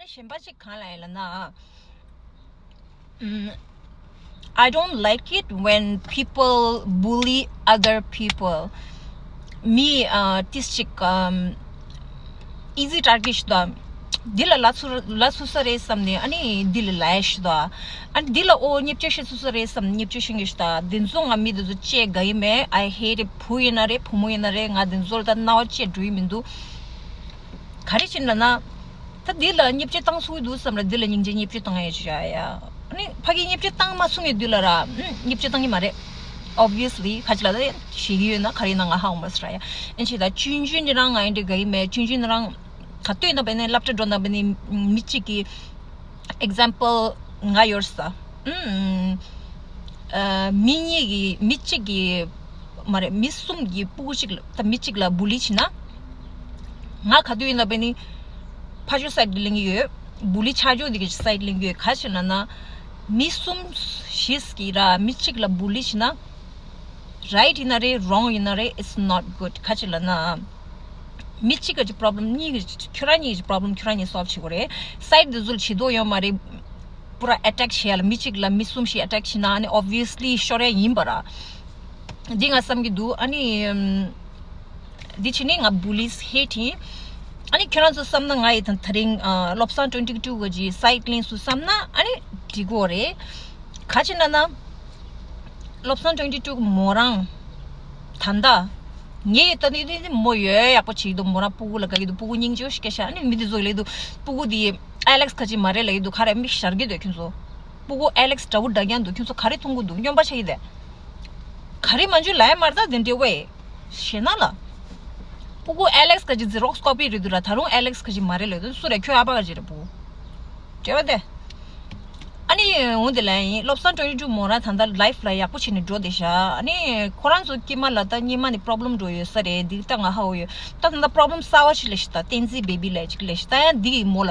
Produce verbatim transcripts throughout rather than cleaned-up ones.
གཞན་པ་ཅིག་གང་ལ་ཡིན་ལབ་ན། ཨམ། I don't like it when people bully other people. མི་ཨ་ཏིས་ཅིག་ཨམ། easy target ཞིག་དང་། འདི་ལ་ལ་ཚུ་ལ་ཚུ་ས་རེད་བསམ་ནས་ཨ་ནི་འདི་ལ་ལ་ཡ་ཞིག་དང་། ཨ་ནི་འདི་ལ་ཨོ་བརྙས་བཅོས་ཤིག་ཚུ་ས་རེད་བསམ་ནས་བརྙས་བཅོས་ཤིག་གི་ཞིག་དང་། འདི་ཚོ་ང་མི་འདི་ཚོ་བཅད་དགའ་ཡི་མེད། I hate it. བུ་ཡིན་ན་རེད་བུ་མོ་ཡིན་ན་རེད། ང་འདི་ཚོ་ལ་ད་རྣ་བ་བཅད་འགྲོ་ཡི་མི་འདུག་ག་རེ་བྱས་ན་ན། ད་འདི་ལ་བརྙས་བཅོས་བཏང་ཚུགས་འདུག་བསམ་ལ་འདི་ལ་སྙིང་རྗེ་བརྙས་བཅོས་བཏང་ཡ་ཅི་ཡ་ཡ། ཨ་ནི་ཕ་གི་བརྙས་བཅོས་བཏང་མ་ཚུགས་ངས་འདི་ལ་ར། ཨུམ། བརྙས་བཅོས་བཏང་གི་མ་རེད། Obviously ཁ་ཅིག་ལ་ད་ཞེད་ཀྱི་ཡོད་ན་ག་རེ་ཡིན་ན་ང་ཧ་གོ་མ་སོང་ར་ཡ། ཨེན་ཆེ་ད་ཆུང་ཆུང་འདི་རང་ང་ཡིན་འདྲི་དགའ་གི་མེད། ཆུང་ཆུང་འདི་རང་ག་དུས་ཡིན་ན་བས་ནས་སློབ་གྲྭ་འགྲོ་ན་བས་ནས་མི་གཅིག་གི་example ང་ཡོད་ས། ཨུམ། ཨ། མི་གཉིས་ཀྱི་མི་གཅིག་གི་མ་རེད། མི་གསུམ་གྱི་སྤུ་གུ་གཅིག་ལ་ད་མི་གཅིག་ལ་bully བྱེད་ན། ང་ག་དུས་ཡིན་ན་བས་ནི་ཕ་ཆོས་side གི་ལེན་གི་ཡོད། bully ཆ་འཇོག་འདི་གི་side གི་ལེན་གི་ཡོད། ག་ཅི་ལབ་ན། མི་གསུམ་བཞི་གི་ར་མི་གཅིག་ལ་bully བྱེད་ན། right ཡིན་ན་རེད། wrong ཡིན་ན་རེད། it's not good. ག་ཅི་ལབ་ན། མི་གཅིག་གི་problem གཉིས་ཀྱི་ཁྱོད་རང་གཉིས་ཀྱི་problem ཁྱོད་རང་གཉིས་solve བྱེད་དགོས་རེད། side འདི་ཚོ་ལ་བྱེད་དོ་ཡོད་མ་རེད། པུ་ར་attack བྱེད་ཡ་ལ་མི་གཅིག་ལ་མི་གསུམ་ཞིག་attack བྱེད་ན་ཨ་ནི་obviously ཤོར་ཡ་ཡིན་པ་ར། འདི་ང་བསམ་གྱི་འདུག་ཨ་ནི་ཨམ། འདི་ཕྱི་ནས་ང་bullies hate ཡིན། ཨ་ནི་ཁྱོད་རང་ཚོ་བསམ་ན་ང་ཡི་ད་ད་རིང་ཨ། བློ་བཟང་twenty two གི་side གི་ལན་ཚུ་བསམ་ན་ཨ་ནི་འགྲིག་གི་རེད། ག་ཅི་ལབ་ན། བློ་བཟང་twenty two མོ་རང་། ད་ལྟ། ངས་ད་ནི་ནི་ནི་མོ་ཡོད་ཡག་པོ་བྱེད་ཀྱི་འདུག་མོ་རང་སྤུ་གུ་ལ་དགའ་གི་འདུག་སྤུ་གུ་སྙིང་རྗེ་པོ་ཞིག་སྐྱེ་ཤག་ཨ་ནི་མི་དེ་ཚོ་ལབ་ཀྱི་འདུག་སྤུ་གུ་དེ་Alex ག་ཅི་མ་རེད་ལབ་ཀྱི་འདུག་ག་རེ་མིག་ཞར་གྱི་འདུག་ཁྱོད་ཚོ། སྤུ་གུ་Alex འདྲ་བོ་འདྲ་རྐྱང་འདུག་ཁྱོད་ཚོ་ག་རེ་མཐོང་གི་འདུག་སྨྱོན་པ་ཆགས་ཀྱི་འདུག་ག་རེ་མ་འཇུ་ལ་ཡ་མར་ད་དེ་འདྲ་བས། ཞེ་ན་ལ། སྤུ་གུ་Alex ག་ཅི་Xerox copy རེད་འདུག་ར། ད་རུང་Alex ག་ཅི་མ་རེད་ལབ་ཀྱི་འདུག་སུ་རེད། ཁྱོད་ཨ་ཕ་ག་ཅི་རེད་སྤུ་གུ། དྲེ་བ་དེ། ཨ་ནི་འོང་དེ་ལ་ཡིན། བློ་བཟང་twenty two མོ་རང་ད་ལྟ་life ལ་ཡག་པོ་བྱས་ནས་འགྲོ་བསྡད་ཤག་ཨ་ནི་ཁོ་རང་ཚོ་སྐྱེས་མ་ལ་ད་སྙེ་མ་ནི་problem འགྲོ་ཡོད་ས་རེད། འདི་ལྟ་ང་ཧ་གོ་ཡོད། ད་ད་ལྟ་problem གསར་བ་ཞིག་ལས་ཤི་ད་བསྟན་འཛིན་baby ལས་ཅིག་ལས་ཤི་ད་ཡང་འདི་གི་མོ་ལ་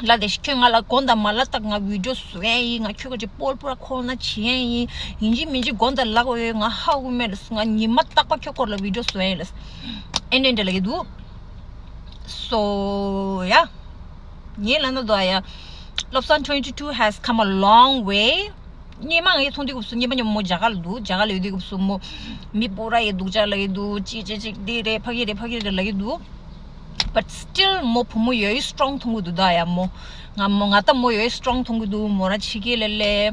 ལ་དེ་ཤི་ཁྱོད་ང་ལ་དགོངས་དག་མ་ལ་ད་ང་video བཟོ་ཡ་ཡིན། ང་ཁྱོད་ཀྱི་སྤོལ་པོ་ར་ཁོ་ན་བྱེད་ཡ་ཡིན། ཡིན་གཅིག་མིན་གཅིག་དགོངས་དག་ལ་གོ་ཡོད། ང་ཧ་གོ་མེད་ལ་ང་ཉི་མ་རྟག་པ་ཁྱོད་སྐོར་ལ་video བཟོ་ཡ་ཡིན་ལ་ཨེ་འདྲ་འདྲ་ལ་གི་འདུག So yeah. ངའི་ལབ་ན་དོ་ཡ། བློ་བཟང་twenty two has come a long way. སྔོན་མ་ངའི་མཐོང་དུས་སྐབས་སུ་སྔོན་མ་ཉམས་མོ་རྒྱ་གར་ལ་འདུག་རྒྱ་གར་ལ་ཡོད་དུས་སྐབས་སུ་མོ་མི་པོ་ར་ཡི་སྡུག་ཅག་ལ་ཡི་འདུག་ཅི་ཅི་ཅིག་འདི་རེད་ཕ་གི་རེད་ཕ་གི་རེད་ལ་ཡི་འདུག But still མོ་བུ་མོ་ཡོད་strong མཐོང་གི་འདུག་ད་ཡ་མོ་ང་མོ་ང་ད་མོ་ཡོད་strong མཐོང་གི་འདུག་མོ་ར་ཕྱི་རྒྱལ་ལ་ལས་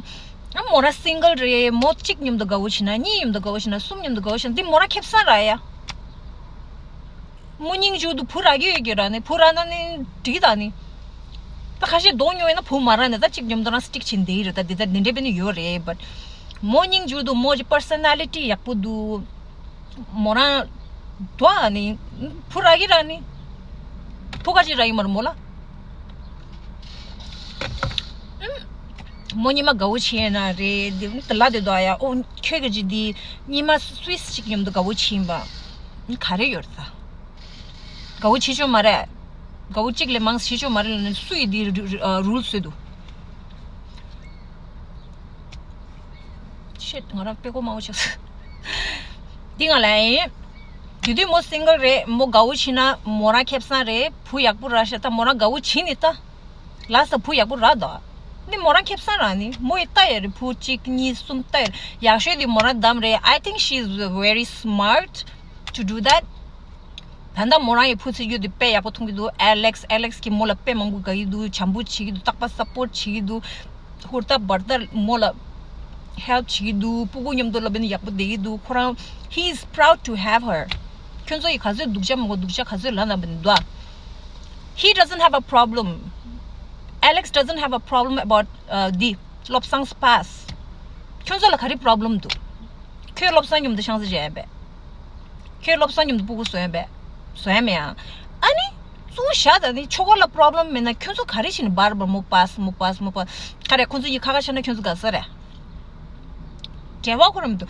ཨ་མོ་ར་single རེད། མོ་གཅིག་མཉམ་དུ་དགའ་བོ་བྱེད་ན་གཉིས་མཉམ་དུ་དགའ་བོ་བྱེད་ན་གསུམ་མཉམ་དུ་དགའ་བོ་བྱེད་ན་འདི་མོ་ར་ཁེབས་ས་ར་ཡ། མོ་སྙིང་རྗེ་འདུག་བུ་རག་གི་ཡོད་ཀྱི་ར་ནི་བུ་རག་ན་ནི་འགྲིག་ད་ནི། ད་ཁ་ཤས་གདོང་ཉོ་ཡིན་ན་བུ་མ་རག་ནི་ད་གཅིག་མཉམ་དུ་རང་stick བྱེད་འདི་རེད། ད་འདི་ད་འདི་འདྲས་པས་ནི་ཡོད་རེད། But མོ་སྙིང་རྗེ་འདུག་མོ་གི་personality ཡག་པོ་འདུག་མོ་རང་འདུག་ཨ་ནི་བུ་རག་གི་ར་ནི། བུ་ཁ་ཅིག་རག་གི་མ་རེད་མོ་ལ། མོ་ཉི་མ་དགའ་བོ་བྱས་ན་རེད། འདི་ལ་དེ་དོ་ཡ་ཨོ་ཁྱོད་ཀྱི་ཇི་འདི་ཉི་མ་སུ་སི་ཅིག་མཉམ་དུ་དགའ་བོ་བྱིན་པ་ག་རེ་ཡོད་ས། དགའ་བོ་བྱེད་ཆོག་མ་རེད། དགའ་བོ་གཅིག་ལས་མང་བྱེད་ཆོག་མ་རེད་ལ་ནི་སུ་ཡི་འདི་རུལ་བཟོས་འདུག Shit ང་རང་དཔེ་གོ་མང་བོ་ཆགས་སོང་། འདི་ང་ལ་ཡིན། དེ་དུས་མོ་single རེད། མོ་དགའ་བོ་བྱིན་ན་མོ་རང་ཁེབས་སང་རེད། བུ་ཡག་པོ་རག་ཤག་ད་མོ་རང་དགའ་བོ་བྱིན་ནི་ད། ལ་ས་བུ་ཡག་པོ་རག་དོ། ནི་མོ་རང་ཁེབས་སང་རག་ནི་མོ་ཡི་ལྟ་ཡ་རེད། བུ་གཅིག་གཉིས་གསུམ་ལྟ་ཡ་རེད། ཡག་ཤོས་དེ་མོ་རང་གདམ་རེད། I think she is very smart to do that. ད་ལྟ་མོ་རང་ཡི་བུ་ཚེ་རྒྱུ་དེ་དཔེ་ཡག་པོ་མཐོང་གི་འདུག Alex Alex གི་མོ་ལ་དཔེ་མང་པོ་དགའ་གི་འདུག་བྱམས་པོ་བྱེད་ཀྱི་འདུག་རྟག་པར་support བྱེད་ཀྱི་འདུག་ཧུར་ཐག་འབར་ཐག་མོ་ལ་help བྱེད་ཀྱི་འདུག་སྤུ་གུ་མཉམ་དུ་ལབ་ཡིན་ཡག་པོ་བསྡད་ཀྱི་འདུག་ཁོ་རང་he is proud to have her. ཁྱོད་ཚོ་ཡི་ག་ཚོད་སྡུག་ཅག་མང་པོ་སྡུག་ཅག་ག་ཚོད་ལབ་ན་བ་ནི་འདུག He doesn't have a problem. Alex doesn't have a problem about uh, the བློ་བཟང་སྤ་སེ། ཁྱོད་ཚོ་ལ་ག་རེ་problem འདུག་ཁྱོད་བློ་བཟང་མཉམ་དུ་ཤང་ས་བྱས་ཡིན་པས། ཁྱོད་བློ་བཟང་མཉམ་དུ་སྤུ་གུ་བཟོ་ཡིན་པས། བཟོ་ཡ་མེད་ཨ། ཨ་ནི། གཙོ་བོ་བཞག་ད་ནི་ཆོ་ག་ལ་problem མེད་ན་ཁྱོད་ཚོ་ག་རེ་བྱས་ནས་བར་བར་མོ་པ་སེ་མོ་པ་སེ་མོ་པ་སེ། ག་རེ་ཁོ་ཚོ་ཡི་ཁ་ཁ་བྱས་ན་ཁྱོད་ཚོ་དགའ་ས་རེད། འབྲེལ་བ་ཁོ་རང་མི་འདུག་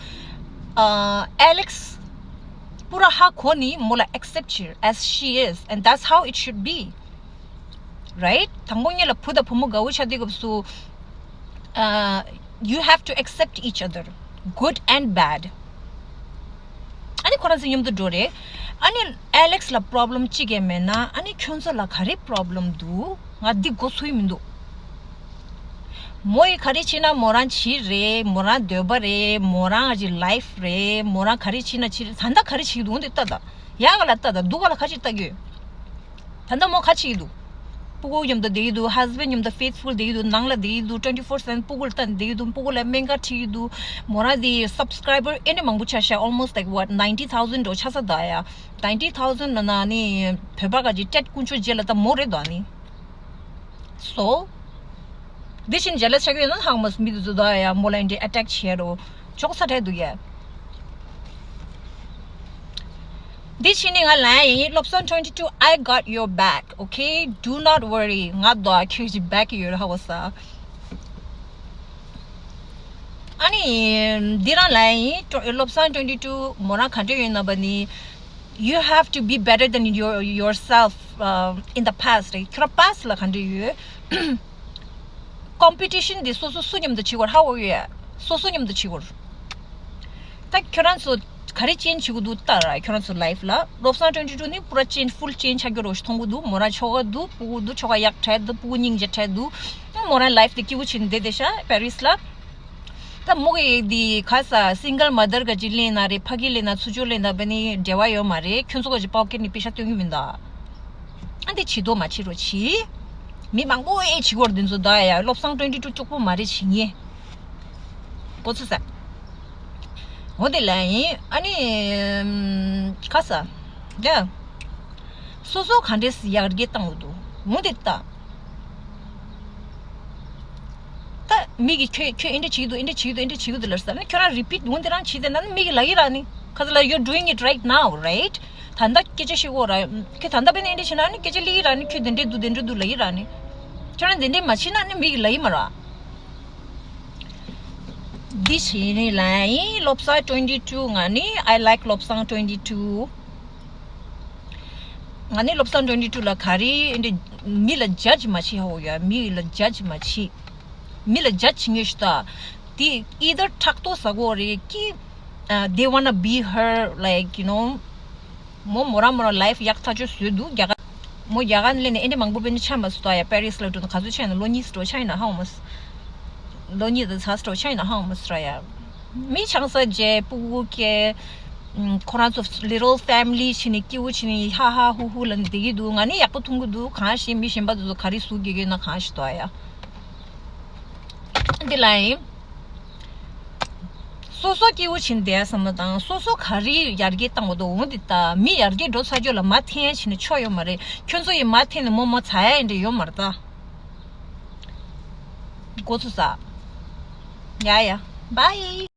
ཨ། Alex པུ་ར་ཧ་གོ་ནི་མོ་ལ་accept བྱེད་as she is and that's how it should be. Right? དང་པོ་ཉིད་ལ་བུ་དང་བུ་མོ་དགའ་བོ་ཆགས་དུས་སྐབས་སུ། ཨ། you have to accept each other, good and bad. ཨ་ ཁོ་རང་ཚོ་མཉམ་དུ་འགྲོ་རེད། ཨ་ནི་ཨེ་ལེགས་ལ་པོ་རོབ་ལེམ་གཅིག་ཀྱང་མེད་ན་ཨ་ནི་ཁྱོད་ཚོ་ལ་ག་རེ་པོ་རོབ་ལེམ་འདུག་ང་འདི་མགོ་ཚོས་མི་འདུག་མོ་ཡིས་ག་རེ་བྱེད་ན་མོ་རང་བྱེད་རེད། མོ་རང་འདོད་པ་རེད། མོ་རང་གི་ལའིཕ་རེད། མོ་རང་ག་རེ་བྱེད་ན་བྱེད་རེད། ད་ལྟ་ག་རེ་བྱེད་ཀྱི་འདུག་འོ་འདི་ལྟ་ད། ཡག་ག་ལ་ལྟ་ད། སྡུག་ག་ལ་ག་ཅིག་ལྟ་གི་ཡོད། ད་ལྟ་མོ་ག་བྱེད་ཀྱི་འདུག་སྤུ་གུ་མཉམ་དུ་བསྡད་ཀྱི་འདུག་ཧ་སི་བྷེན་མཉམ་དུ་ཕེ་ཐི་ཕུལ་བསྡད་ཀྱི་འདུག་ནང་ལ་བསྡད་ཀྱི་འདུག twenty four seven སྤུ་གུ་ལ་ལྟ་ནས་བསྡད་ཀྱི་འདུག་སྤུ་གུ་ལ་སྨན་ཁང་ཁྲིད་ཀྱི་འདུག་མོ་རང་དེ་སབ་སི་ཀ་རའི་བར་ཨེ་འདྲ་མང་པོ་ཆགས་ཤག almost like what ninety thousand འགྲོ་ཆགས་ས་ད་ཡ། ninety thousand ལ་ན་ནི་བོད་པ་ག་ཅིག་ཏེད་དཀོན་མཆོག་རྗེ་ལ་ལྟ་མོ་རེད་ད་ནི། So འདི་བཞིན་ཇེ་ལེ་སི་ཆགས་ཀྱི་ཡོད་ན་ཧང་མ་སི་མི་དུ་ཚོ་ད་ཡ་མོ་ལ་འདི་ཨ་ཊེག་བྱེད་རོ་ཅོག་ས་ཐལ་འདུག་ཡ། འདི་བཞིན་ནི་ང་ལ་ཡིན་བློ་བཟང་twenty two I got your back okay do not worry ང་དོ་ཁྱོད་ཀྱི་བེག་ཡོད་ཧ་གོ་ས། ཨ་ནི་འདི་རང་ལ་ཡིན་བློ་བཟང་twenty two མོ་རང་ག་འདྲ་ཡོད་ན་བ་ནི། You have to be better than your yourself uh, in the past རེད། ཁྱོད་རང་past ལ་ག་འདྲ་ཡོད། Competition འདི་སོ་སོ་སུ་མཉམ་དུ་བྱེད་དགོས་ཧ་གོ་ཡོད། སོ་སོ་མཉམ་དུ་བྱེད་དགོས། ད་ཁྱོད་རང་ཚོ་ག་རེ་ཅེན་བྱེད་དགོས་འདུག་ལྟ་ར་ཁྱོད་རང་ཚོ་ལའིཕ་ལ་བློ་བཟང་twenty two ནི་པུ་ར་ཅེན་ཕུལ་ཅེན་ཆགས་རྒྱུ་རོ་ཞིག་མཐོང་གི་འདུག་མོ་རང་ཆོ་ག་འདུག་སྤུ་གུ་འདུག་ཆོ་ག་ཡག་བྲལ་འདུག་སྤུ་གུ་སྙིང་རྗེ་བྲལ་འདུག་མོ་རང་ལའིཕ་དེ་སྐྱིད་པོ་བྱེད་ནས་བསྡད་བསྡད་ཤག་པེ་རིས་ལ། ད་མོ་གི་འདི་ཁ་ས་སིང་གལ་མ་དར་ག་ཅིག་ལེན་ན་རེད། ཕ་གི་ལེན་ན་ཚུ་ཅོ་ལེན་ན་བ་ནི་འབྲེལ་བ་ཡོད་མ་རེད། ཁྱོད་ཚོ་ག་ཅིག་པོ་ཀེ་ཊི་ནས་པེ་ཤ་སྟོན་གི་མིན་ད། ཨ་འདི་བྱེད་དོ་མ་བྱེད་རོ་བྱེད། མི་མང་པོ་ཨེ་བྱེད་གོ་ར་འདི་ཚོ་ད་ཡ་བློ་བཟང་twenty two ཅོག་པོ་མ་རེད་བྱེད་ངེས། གོ་ཚོད་ས། འོ་དེ་ལ་ཡིན་ཨ་ནི་ཁ་ས་ཡ། སོ་སོ་ག་འདྲས་ཡར་རྒྱས་བཏང་འོ་འདུག་འོ་དེ་ལྟ། ད་མི་གིས་ཁྱོད་ཁྱོད་ཨེ་འདྲ་བྱེད་ཀྱི་འདུག་ཨེ་འདྲ་བྱེད་ཀྱི་འདུག་ཨེ་འདྲ་བྱེད་ཀྱི་འདུག་ལབ་ས་ནི་ཁྱོད་རང་རི་པིཊ་འོ་འདི་རང་བྱེད་དེ་ན་ནི་མི་གིས་ལབ་ཀྱི་ར་ནི་ཁ་ཚ་ལ་you're doing it right now right ད་ལྟ་སྐད་ཆ་བཤད་གོ་ར་ཁྱོད་ད་ལྟ་བས་ནི་ཨེ་འདྲ་བྱེད་ན་ནི་སྐད་ཆ་ལབ་ཀྱི་ར་ནི་ཁྱོད་དེ་འདྲས་འདུག་དེ་འདྲས་འདུག་ལབ་ཀྱི་ར་ནི་ཁྱོད་རང་དེ་འདྲས་མ་བྱེད་ན་ནི་མི་གིས་ལབ་ཀྱི་མ་ར། འདི་བྱས་ནི་ལ་ཡིན་བློ་བཟང་twenty two ང་ནི་I like བློ་བཟང་twenty two ང་ནི་བློ་བཟང་twenty two ལ་ག་རེ་འདི་མི་ལ་ཇ་ཇི་མ་བྱེད་ཧོ་ཡ་མི་ལ་ཇ་ཇི་མ་བྱེད། མི་ལ་ཇ་ཇི་ངེས་ཤི་ད། དེ་either ཕྲག་དོག་ཟ་གོ་རེད་ཀི། Uh, they wanna be her like you know མོ་མོ་རང་མོ་རང་ལའིཕ་ཡག་ཐག་ཆོད་བཟོས་འདུག་རྒྱ་གར། མོ་རྒྱ་གར་ནས་སླེབས་ནས་ཨེ་འདྲ་མང་པོ་བས་ནི་ཆ་མ་སུ་ད་ཡ་པེ་རིས་ལ་འགྲོ་ན་ག་ཚོད་ཆ་ཡིན་ན་ལོ་གཉིས་སུ་འགྲོ་ཆ་ཡིན་ན་ཧ་འོ་མ་སུ། ལོ་གཉིས་དང་ཚ་སུ་འགྲོ་ཆ་ཡིན་ན་ཧ་འོ་མ་སུ་ར་ཡ། མི་ཆང་ས་རྗེས་སྤུ་གུ་སྐྱེ། ཁོ་རང་ཚོ་little family བྱས་ནས་སྐྱིད་པོ་བྱས་ནས་ཧ་ཧ་ཧུ་ཧུ་ལ་བསྡད་ཀྱི་འདུག་ང་ནི་ཡག་པོ་མཐོང་གི་འདུག་གང་ཤེས་མི་གཞན་པ་དེ་ཚོ་ག་རེ་ཟུག་གི་ཡོད་ན་གང་ཤེས་དོ་ཡ། འདི་ལ་ཡིན། སོ་སོ་སྐྱིད་པོ་བྱས་ནས་བསྡད་ཡ་བསམ་བློ་བཏང་སོ་སོ་ག་རེ་ཡར་རྒྱས་བཏང་བ་དོ་འོང་འདི་ལྟ་མི་ཡར་རྒྱས་འགྲོ་ཚར་ཆོག་ལ་མ་འཐེན་ཡ་བྱས་ནས་ཆོག་ཡོད་མ་རེད། ཁྱོད་ཚོ་ཡི་མ་འཐེན་ནས་མོ་མོ་ཚ་ཡ་ཡིན་འདྲ་ཡོད་མ་རེད་ད། འགོ་ཚུགས་ས། ཡ་ཡ། Bye.